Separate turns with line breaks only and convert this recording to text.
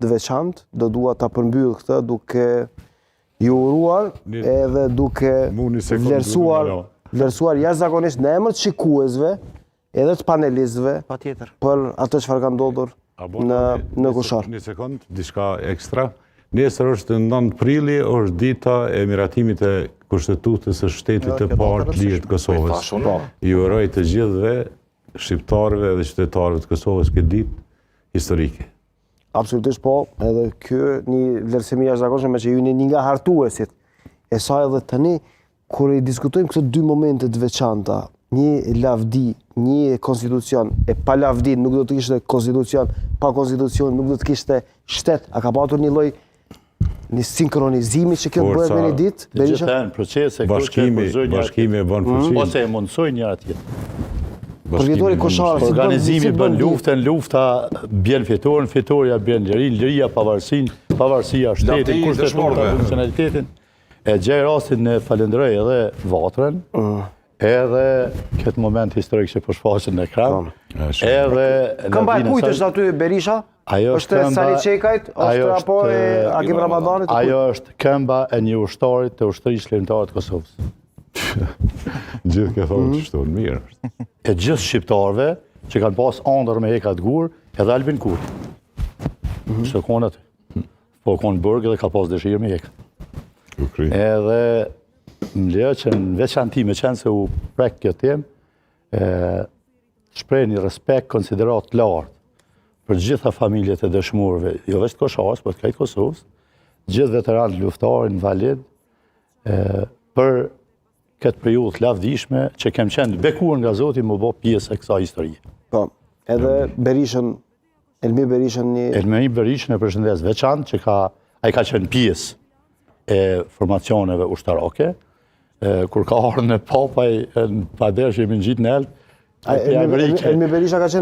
të veçantë, do dua ta përmbyll këtë duke ju uruar edhe duke vlerësuar vlerësuar jashtëzakonisht në emër të shikuesve edhe të panelistëve
Patjetër.
për atë çfarë ka ndodhur në në Koshare.
Një sekond, diçka ekstra. Nesër është 9 prilli, është dita e miratimit të Kushtetutës së shtetit të parë të lirë të Kosovës.
Po.
Ju uroj të gjithëve shqiptarëve dhe qytetarëve të Kosovës këtë ditë historike.
Absolutisht po, edhe ky një vlerësim i jashtëzakonshëm meqë ju jeni një nga hartuesit e saj edhe tani kur i diskutojmë këto dy momente të veçanta, një lavdi, një konstitucion, e pa lavdi nuk do të kishte konstitucion, pa konstitucion nuk do të kishte shtet. A ka patur një lloj një sinkronizimi që kjo të bëhet me një ditë?
Të gjitha janë procese
bashkimi, bashkimi e bën mm. fuqinë.
Ose e mundësojnë njëra tjetrën.
Përvjetori i Koshares,
organizimi bën luftën, lufta bjen fitoren, fitorja bjen lirinë, liria pavarësinë, pavarësia shtetin, kushtetuta funksionalitetin. E gjej rastin e falenderoj edhe Vatrën, mm. edhe këtë moment historik që po shfaqet në ekran, po. edhe
Këmba e kujt është aty Berisha?
Ajo
është e Sali Çekajt, është apo e Agim Ramadanit?
Ajo është këmba e një ushtarit të ushtrisë çlirimtare të Kosovës.
Gjithë ke thonë mhm. që shtu, mirë
është. E gjithë shqiptarëve që kanë pas andërr me hek atë gur, edhe Albin Kurti. Mm -hmm. S'u konë aty. Po konë n'burg edhe ka pas dëshirë me hek. Edhe më lejo që në veçanti meqenëse u prek kjo temë, shpreh një respekt, konsideratë të lartë për gjitha familjet e dëshmorëve, jo veç të Koshares, por të krejt Kosovës, gjithë veteranët luftëtarë, invalid, për këtë periudhë të lavdishme që kem qenë të bekuar nga Zoti m'u bo pjesë e kësaj historie.
Po, edhe Berishën, Elmi Berishën një...
Elmi Berishën e përshëndes veçantë që ka, ai ka qenë pjesë e formacioneve ushtarake, kur ka ardhë në Papaj, në Padesh, jemi ngjitë nelt,
Elmi Berisha ka qenë?